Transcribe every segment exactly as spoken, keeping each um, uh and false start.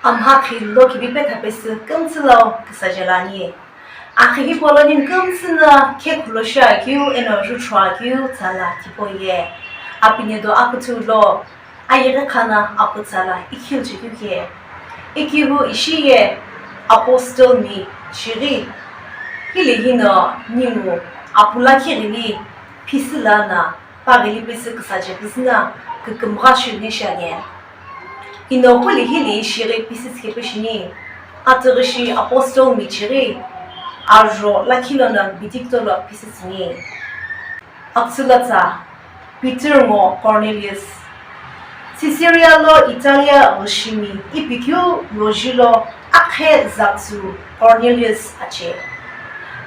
Amhakhi lo kibi petha pesü kümtsü lo küsaje lani. Akhi hipau lo ningu kümtsü no khekhulo shiakeu eno juthuakeu tsala tipau ye. Apine do aküthü lo ayeghi khana apu tsala ikhilchekeu ke. Ikihu ishi ye Apostle mi chighi. Hili hino ningu apu lakhi ghili phisü lana paghili pesü küsaje püzü na kükümgha shiuni shiani. Ino huli hili shighi phisü tsikepe shini, atüghi shi Apostle mi chighi ajo lakhi lono bidikto lo phisü tsüni. Akütsü lo tsa, Peter ngo Cornelius. Caesarea lo Italia ghüshimi ipikeu loji lo akhe zatsu Cornelius ache.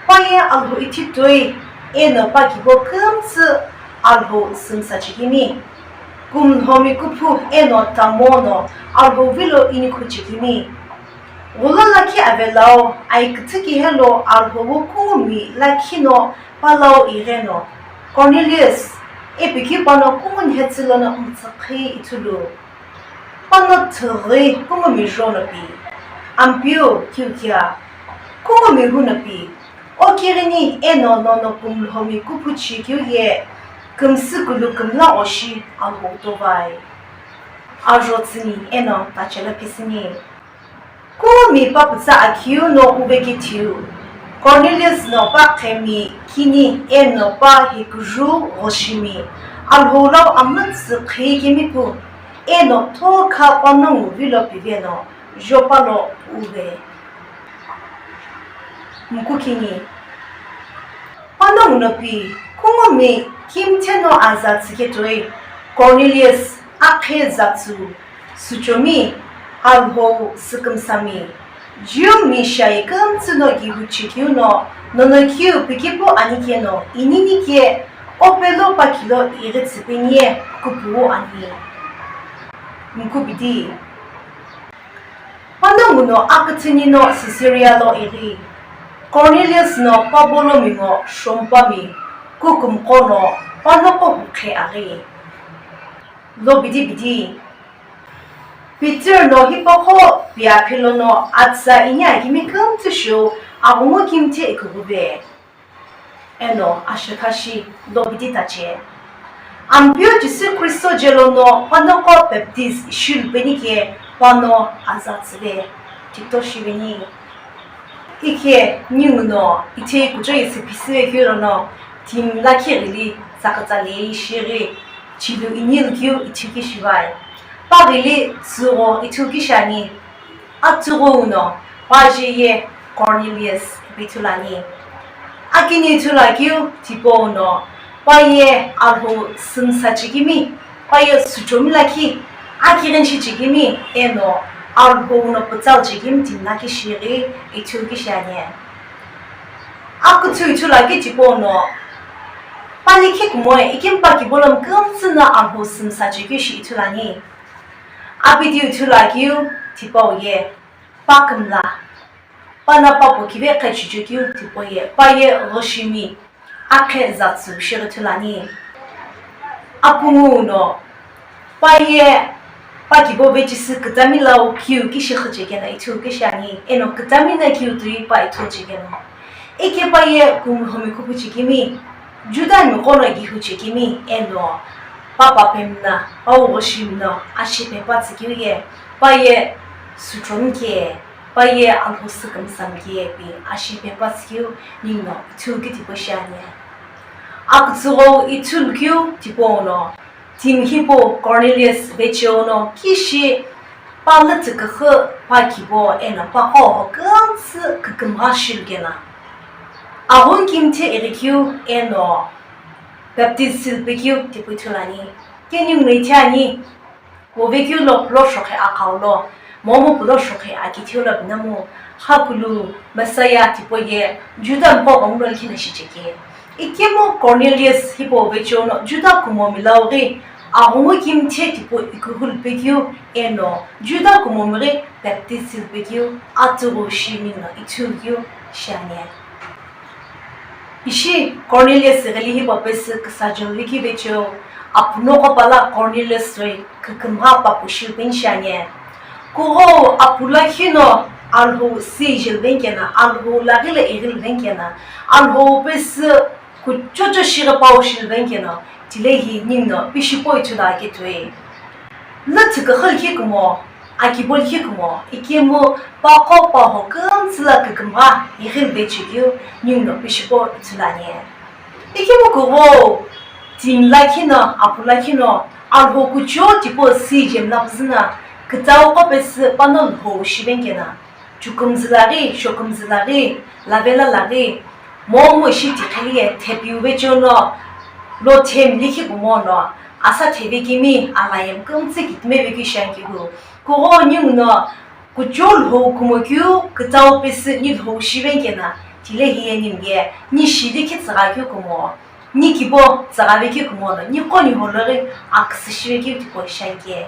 Paye Alhou ithitoi eno pakibo kümtsü Alhou sümsachekemi. Kumlhomi kuphu eno tamo no Alhou vilo inikhuchekemi. Ghulo lakhi avelau aiküthü kihelo Alhou kungumi lakhi no palau igheno, Cornelius, ipikeu pano kungu nhetsü lono mtsüqhi ithulu. Pano thüghi kungumi jono pi, Ampeu kiukia, kungumi huno pi, o kighini eno nono kumlhomi kuphu chikeu ye kümsü kulu kümla oshi Alhou tovai. Ajo tsüni eno tachelo phisüni. Kumi pa pütsa akhiu no uve kithiu, Cornelius no pa khemi kini eno pa hikuju ghüshimi, Alhou lau amütsü khikemiku eno thokha panongu vilo piveno Joppa lo uve. Mkukini. Panongu no pi, kungumi kimthe no aza tsüketoi, Cornelius akhe zatsu, Suchomi Alhou sükümsami, Jew mi shaye kümtsü no kihuchikeu no, nono kiu pikipu ani keno, inini ke, opelo pakilo ighitsüpenie kupuwu ani. Mkubidi. Panongu no aküthüni no Caesarea lo ighi. Cornelius no Pabolomi ngo Shompami, kukumqo no panoko hukhe aghi. Lo bidi bidi. Peter no hipaqo piaphilo no atsa ini akimi kümtsü shiu aghungu kimthe ikughuve. Eno ashekhashi lo bidi tache. Ampeu Jisü Khristo jelo no panoko baptize shilu penike pano aza tsüve tito shiveni. Ikhe ningu no ithi kucho yesü phisüve keu lono timi lakhi ghili tsakütsa lei shighi chilu inilukeu ithikishivai. Paghili tsügho ithukishani. Atsügho uno paje ye Cornelius ipi ithulu ani. Akini ithulu akeu tipau no paye Alhou sümsachekemi, paye Suchomi lakhi akighinishichekemi eno Alhou no pütsaluchekemi timi lakhi shighi ithukishani. Aküthü ithulu akeu tipau no palikhi kumoe ikemu pakibo lo mkümtsü no Alhou sümsachekeu shi ithulu ani. Apidiu ithulu akeu tipau ye, pa kümla, pana papu kive qhechichekeu tipau ye, paye ghüshimi, akhe zatsu shighi ithulu ani. Apungu no, paye, pakibo vechisi kütami lau kiu kishi qhichekeno ithulu kishi ani, eno kütami no kiu tui pa ithulu chekeno. Ike paye kumlhomi kuphu chekemi, Juda miqo no kihu chekemi eno, pa papemna, pa ghüshimno, ashipe pa tsükeu ye, paye Suchomi ke, paye Alhou sükümsami ke pi ashipe pa tsükeu ningu no ithulu keu tipau shiani. Akütsügho ithulu keu tipau no, timi hipau Cornelius vecheo no kishi pa lütü küxü pakibo eno pa qo kümtsü kükümgha shilu kena. Aghungu kimthe ighikeu eno baptize shilu pekeu tipau ithulu ani. Ke ningu no ithi ani, wu vekeu lo pulo shokhe aqhau lo, momu pulo shokhe akitheu lo binamu, xakulu Messiah tipau ye Juda miqo ghenguno likhi na shicheke. Ikemu Cornelius hipau vecheo no Juda kumomi lau ghi, aghungu kimthe tipau ikuhulu pekeu, eno Juda kumomi ghi baptize shilu pekeu, atsügho shi ningu no ithulu keu shiani. Ishi Cornelius ghili hipau pesü küsaje likhi vecheo, apunoqo pala Cornelius toi kükümgha papu shilu peni shiani. Kughou apu lakhi no Alhou si jilvenkena, Alhou laghi lo ighilvenkena, Alhou pesü kuchocho shighi pau shilvenkena, tilehi ninguno pishipo ithulu aketoi. Lüthü küxü likhi kumo, akibo likhi kumo, ikemu paqo paho kümtsü lo kükümgha ighilve chekeu ninguno pishipo ithulu ani. Ikemu kughou timi lakhi no, apu lakhi no, Alhou kucho tipau si jemla püzü no, kütau qo pesü pano Lhou shivenkena, chukümzü laghi, shokümzü laghi, lavela laghi, momu ishi tiqheli ye thepiu vecheo no, lo themi likhi kumo no, asa thevekemi alayem kümtsü kitime vekeu shiankeu, kughou ninguno, kucho Lhou kumo keu, kütau pesü ni Lhou shivenkena, tilehi ye ningu ye, ni shi likhi tsüghakeu kumo, ni kibo tsüghavekeu kumo no, ni qo ni hologhi aküsü shivekeu tipau shianke.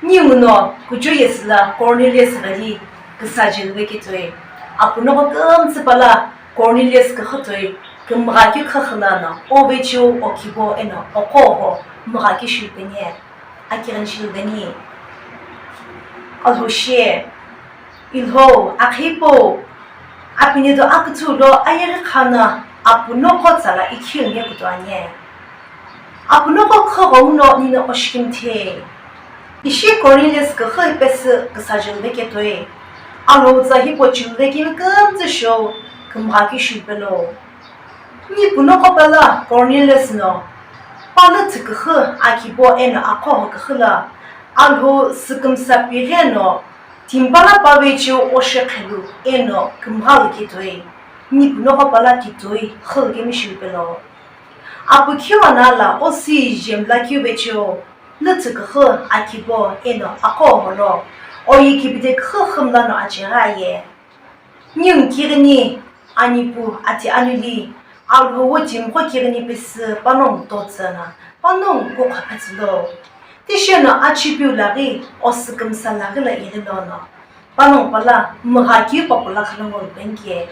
Ninguno kucho yesü lo Cornelius ghili küsa jilveketoi. Apu noqo kümtsü pala Cornelius küxü toi, kümgha keu khüxü lono, o vecheo, o kibo eno o qo ho mgha keu shilpeni. Akighini shilveni. Alhou shi, Ilhou, akhipo, apini do aküthu lo ayeghi kha no apu noqo tsala ikhiu nge kutu ani. Apu noqo khüghomu no nino oshikimthe. Ishi Cornelius küxü pesü küsa jilveketoi. Alhou tsa hipau chilvekemi kümtsü shou kümgha keu shilpelo. Ni pu noqo pala Cornelius no, pa lüthü küxü akibo eno aqo ho küxü lo, Alhou sükümsa pighi eno, timi pala pa vecheo oshe qhelu eno kümgha lo ketoi, ni pu noqo pala titoi xü kemi shilpelo. Apu khiu ana lo o si jemla keu vecheo, lüthü küxü akibo eno aqo ho lo, oye kibide küxü xümla no acheghi aye. Ningu kighini, ani pu ati aluli, Alhou wo timiqo kighini pesü panongu totsü no, panongu kukha phatsülo. Tishi no achipiu laghi, o sükümsa laghi lo ighi lono, panongu pala mgha keu papu lakhi lo ngolu penke,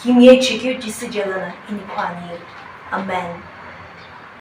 kimiye chekeu Jisü je lono inikhu ani. Amen.